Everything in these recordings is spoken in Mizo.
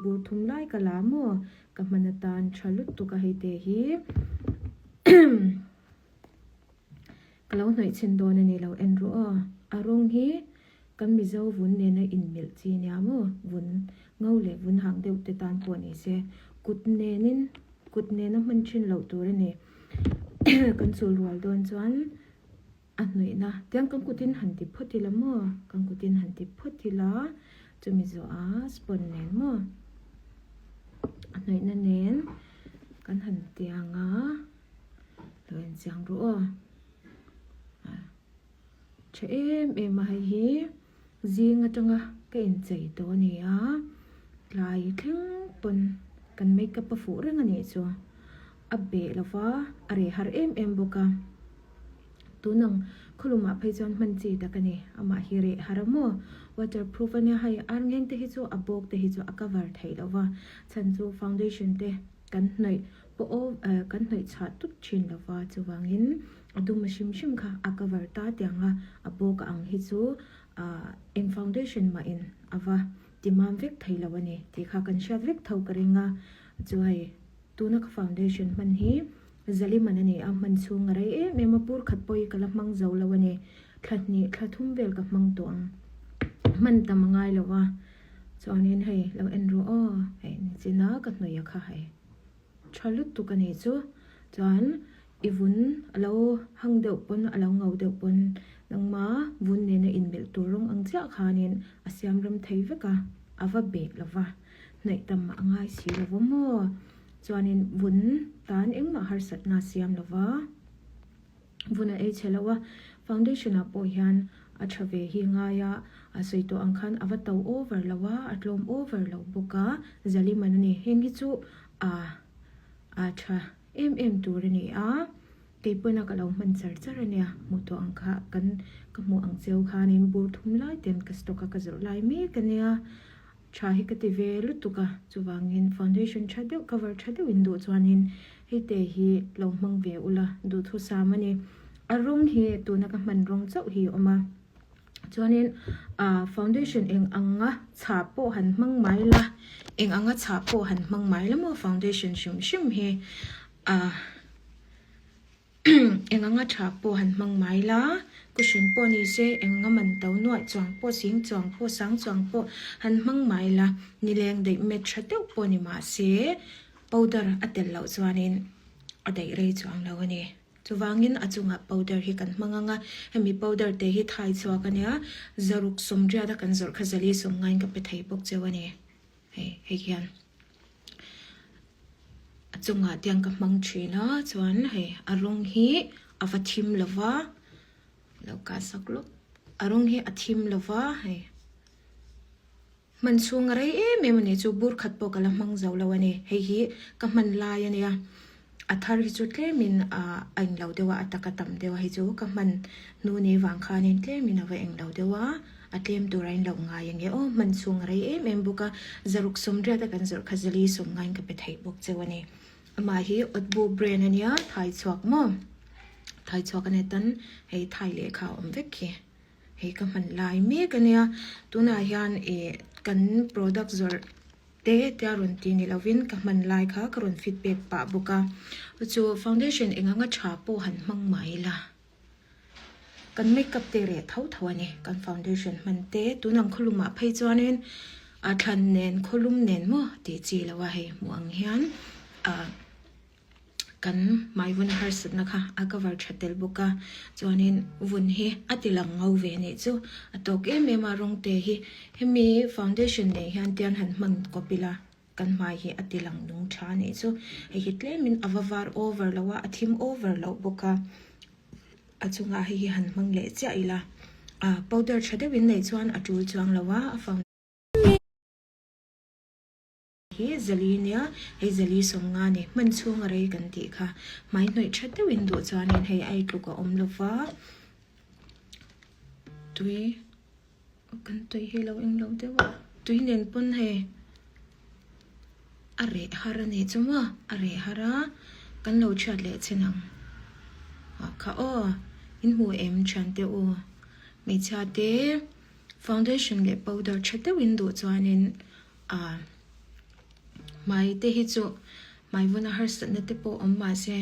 bur thum lai ka la maw ka hman atan tha lutuk a hei te hi ka lo hnawih chhin dawn a ni lo en rawh aw a rawng hi kan Mizo vun nena inmilh chi nia maw vun ngo leh vun hang deuh te tan pawh ni se kut nenin kut nena hman thin loh tur a ni kan chul rual dawn chuan A hnawihna, tiang kan kutin han ti phawt ila maw? Kan kutin han ti phawt ila, chumi zawha sponge nen maw? A hnawihna nen kan han tiang a, lo en chiang rawh aw. Tha em em a hei hi zing atanga ka inchei tawh a ni a, tlai thleng pawn kan makeup a fuh reng a nih chu. A beh lova, a reh har em em bawk a. Tunang khawlumah phei chuan hman chi tak a ni. Amah hi reh har a maw? Waterproof a nia hei, arngeng te hi chu a bawk te hi chu a cover theih lo va, chhan chu foundation te kan hnawih pawh aw kan hnawih chhah tut thin lo va, chuvangin a dum a hrim hrim kha a cover ta tiang a, a bawk ang hi chu ah eng foundation mah in a va ti mam vek thei lo a ni tih kha kan hriat vek tho ka ring a, chu hei tuna ka foundation hman hi Zaliman a ni a, hman chhung a rei em em a, pur khat pawh hi ka la hmang zo lo a ni. Thla hnih, thla thum vel ka hmang tawh ang. Hman tam a ngai lo a, chuanin hei lo en rawh aw, hei nichina ka hnawih a kha hei tha lutuk a ni chu. Chuan i vun a lo hang deuh pawn, a lo ngo deuh pawn nangma vun nena inmilh tur rawng ang chiah khanin a siam rem thei vek a, a va bek lo va, hnaih tam a ngai si lo va maw. Chuanin vun tan engmah harsatna a siam lo va, vun a ei chhe lo a, foundation ah pawh hian a tha ve hi ngai a, a sawi tawh ang khan a va to over lo a, a tlawm over lo bawk a, zaliman a ni. Heng hi chu a a tha em em tur a ni a, kei pawhin a ka lo hman char char a nia, hmuh tawh ang kha kan ka hmuh ang cheu khanin bur thum lai ten ka stock a ka zawrh lai mek a nia. Tha hi ka ti ve lutuk a, chuvangin foundation tha deuh cover tha deuh in duh chuanin hei te hi lo hmang ve ula duhthusam a ni. A rawng hi tuna ka hman rawng chauh hi a awm a, chuanin ah foundation eng anga chhah pawh han hmang mai la, eng anga chhah pawh han hmang mai la maw foundation hrim hrim hi ah. Eng anga tha pawh han hmang mai la, cushion pawh ni se eng anga man to nuaih chuang pawh sing chuang pawh sang chuang pawh han hmang mai la, nileng daih met tha deuh pawh ni mah se powder a tel loh chuanin a daih rei chuang lo a ni. Chuvangin a chungah powder hi kan hmang ang a, hemi powder te hi thai chhuak a nia, zaruk sawmriat a kan zawrh kha zali sawm ngaiin ka pe thei bawk cheu a ni. Hei hei hian a chungah tiang ka hmang thin a chuan hei a rawng hi a va thim lo va lo kah sak lawk a rawng hi a thim lo va hei hman chhung a rei em em a ni chu bur khat pawh ka la hmang zo lo a ni hei hi ka hman lai a nia. A thar hi chu tlemin a englo deuh a, a taka tam deuh a hei chu ka hman hnu ni vang khanin tlemin a va englo deuh a, a tlem tur a inlo ngai ange aw, hman chhung a rei em em bawk a, zaruk sawmriat a kan zawrh kha zali sawm ngaiin ka pe theih bawk cheu a ni. Amah hi Otbu brand a nia, thai chhuak maw? Thai chhuak a nia tan hei thai lehkha a awm vek khi, hei ka hman lai mek a nia, tunah hian ih kan product zawrh Te tia rawn ti ni lovin ka hman lai kha ka rawn feedback pah bawk a, chu foundation eng anga tha pawh han hmang mai la, kan makeup te reh tho tho a ni, kan foundation hman te tun ang khawlumah phei chuanin a thlan nen khawlum nen maw tih chi lo a hei hmuh ang hian ah. Kan hmai vun harsatna kha a cover tha tel bawk a, chuanin vun hi a ti lang ngo ve nih chu a tawk em em a rawng te hi hemi foundation nei hian tian han hman kawp ila kan hmai hi a ti lang nung tha nih chu hei hi tlemin a va var over lo a a thim over loh bawk a a chungah hei hi han hmang leh chiah ila ah powder tha deuhin neih chuan a tul chuang lo a a foundation Hi zali nia, hei zali sawmnga ni, hman chhung a rei kan tih kha. Hmai hnawih tha deuhin duh chuanin hei ai tluk a awm lo va. Tui, kan tui hi lo eng lo deuh a, tui nen pawn hei a reh har a ni chu maw, a reh har a, kan lo chhiat leh chin ang. Ah kha aw, in hmu em thiante u, hmeichhia te foundation leh powder tha deuhin duh chuanin. A. Hmai te hi chu hmai vuna harsatna te pawh awm mahse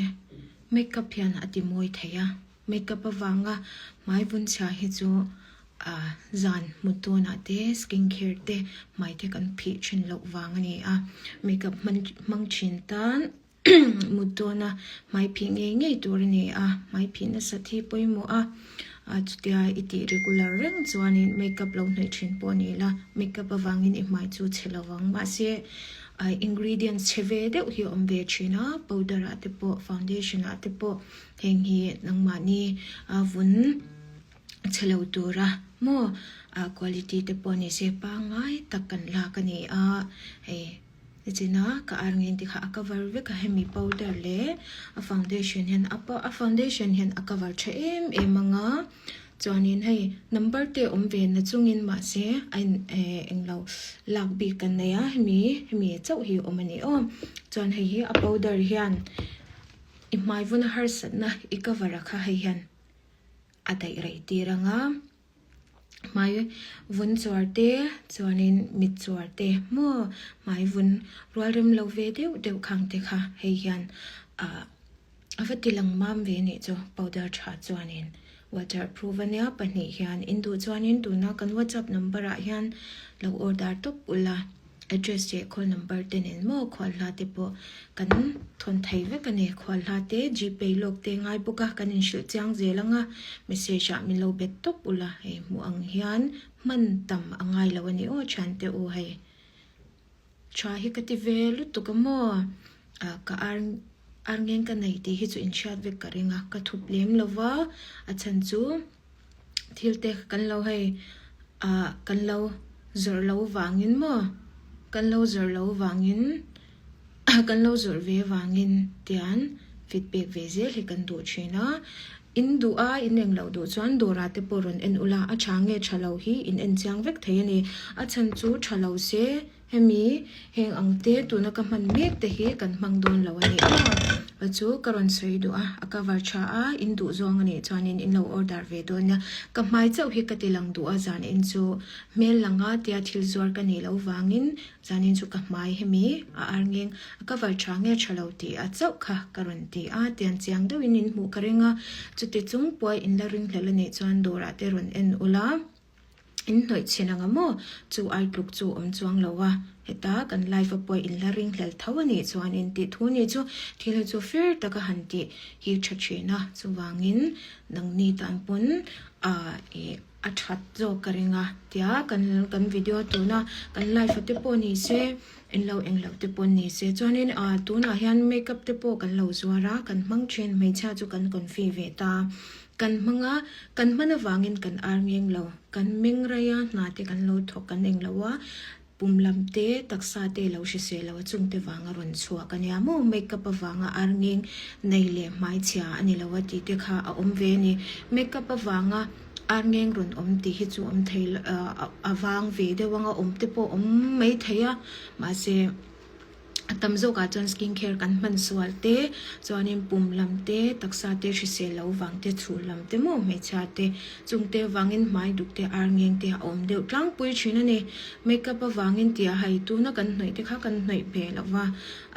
makeup hian a ti mawi thei a, makeup avanga hmai vun chhia hi chu ah zan hmu tawnah te skin care te hmai te kan phih thin loh vang a ni a, makeup hman hmang thin tan mut dawna hmai phih ngei ngei tur a ni a, hmai phih nasat hi pawimawh a, ah chutia i tih regular reng chuanin makeup lo hnawih thin pawh a ni la, makeup avangin i hmai chu chhe lo vang mahse ah ingredients chhe ve deuh hi a awm ve thin a, powder ah te pawh foundation ah te pawh heng hi nangmahni a vun chhe lo tura maw ah quality te pawh ni se pangngai tak kan lak a ni a hei. Nichina ka ar ngeng te kha a cover vek a hemi powder leh a foundation hian a a foundation hian a cover tha em em ang a chuanin hei number te awm ve na chungin mahse a in eh englo lak bik kan nei a hemi hemi chauh hi a awm a ni aw chuan hei hi a powder hian i hmai vuna harsatna i cover a kha hei hian a daih rei tir ang a. Hmai vun chuar te chuanin mit chuar te maw hmai vun rual rem lo ve deuh deuh khang te kha hei hian ah a va ti lang mam ve anih chu powder tha chuanin waterproof ania pahnih hian in duh chuanin tuna kan whatsapp number ah hian lo order tawp ula. Address leh call number te nen maw khual hla te pawh kan thawn thei vek a ni. Khual hla te gpay lawk te ngai bawk a, kan inhrilh chiang zel ang a, message ah min lo bet tawp ula hei hmuh ang hian hman tam a ngai lo a ni aw thiante u hei. Tha hi ka ti ve lutuk a maw ah ka ar ar ngeng ka nei tih hi chu inhriat vek ka ring a, ka thup lem lo va a chhan chu. Thil te kan lo hei ah kan lo zawrh lo vangin maw kan lo zawrh lo vangin kan lo zawrh ve vangin tian fit pek ve zel hi kan duh thin a in duh a in eng loh duh chuan dawrah te pawh rawn en ula a tha nge tha lo hi in en chiang vek thei a ni a chhan chu tha lo se. Hemi, heng ang te tuna ka hman mek te hi kan hmang dawn lo a ni aw. A chu ka rawn sawi duh a, a cover tha a, in duh zawng a nih chuanin in lo order ve dawn nia. Ka hmai chauh hi ka ti lang duh a, zanin chu hmel langa tia thil zuar ka nih loh vangin zanin chu ka hmai hemi a ar ngeng a cover tha nge tha lo tih a chauh kha ka rawn ti a, tian chiang deuhin in hmuh ka ring a, chuti chung pawh in la ringhlelh a nih chuan dawrah te rawn en ula. In hnawih chhin anga maw? Chu ai tluk chu awm chuang lo a, heta kan live a pawh in la ring hlel tho a nih chuan in tih thu ni chu thil hi chu fir taka han tih hi tha thin a, chuvangin nangni tan pawn ah ih a that zawk ka ring a tia kan kan video tuna kan live a te pawh ni se in lo eng lo te pawn ni se chuanin ah tunah hian makeup te pawh kan lo zuar a kan hmang thin hmeichhia chu kan confi ve ta. Kan hmang a, kan hman avangin kan ar ngeng lo. Kan meng rei a, hna te kan lo thawk kan eng lo a, pum lam te, taksa te lo hrisel lo a chungte vanga rawn chhuak a nia maw? Makeup avanga ar ngeng nei leh hmaichhia a ni lo a tih te kha a awm ve a ni. Makeup avanga ar ngeng rawn awm tih hi chu awm thei a vang ve deuh anga awm te pawh awm mai thei a, mahse. A tam zawkah chuan skin care kan hman sual te, chuanin pum lam te, taksa te, hrisel lo vang te, chhul lam te maw hmeichhia te, chung te vangin hmai duk te, ar ngeng te a awm deuh tlangpui thin a ni. Makeup avangin tia hei tuna kan hnawih te kha kan hnawih ve lo va,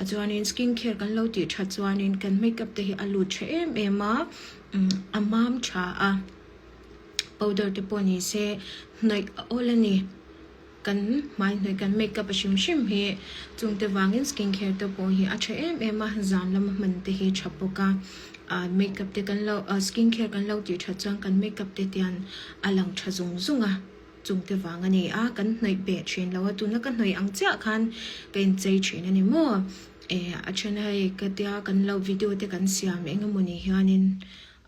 a chuanin skin care kan lo tih that chuanin kan makeup te hi a lut tha em em a, a mam tha a, powder te pawh ni se hnawih a awl a ni. Kan hmai hnawih kan make up a hrim hrim hi chungte vangin skin care te pawh hi a tha em em a, zan lama hman te hi tha bawk a, ah make up te kan lo ah skin care kan lo tih that chuan kan make up te tian a lang tha zung zung a, chungte vang a ni a, kan hnawih beh thin lo a, tuna ka hnawih ang chiah khan ka inchei thin a ni maw, eh a then hei ka tia kan lo video te kan siam eng emawni hianin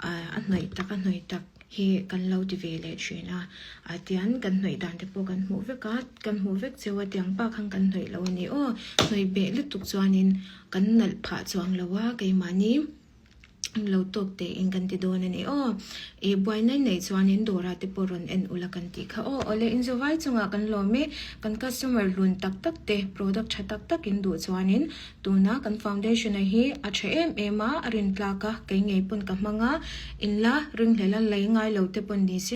a hnawih tak a hnawih tak hi kan lo ti ve leh thin a, a tian kan hnawih dan te pawh kan hmuh vek a, kan hmuh vek cheu a tiang bak khan kan hnawih lo a ni aw, hnawih beh lutuk chuanin kan nalh phah chuang lo a keimahni lo tawk tein kan ti dawn a ni aw, ih buaina neih chuanin dawrah te pawh rawn en ula kan tih kha aw, awle inzawvai chungah kan lawm e, kan customer hlun tak tak te product tha tak tak in duh chuanin Tuna kan foundation-a hi a tha em em a, a rin tlak a, kei ngei pawn ka hmang a, inla ringhlel a lei ngai lo te pawn ni se.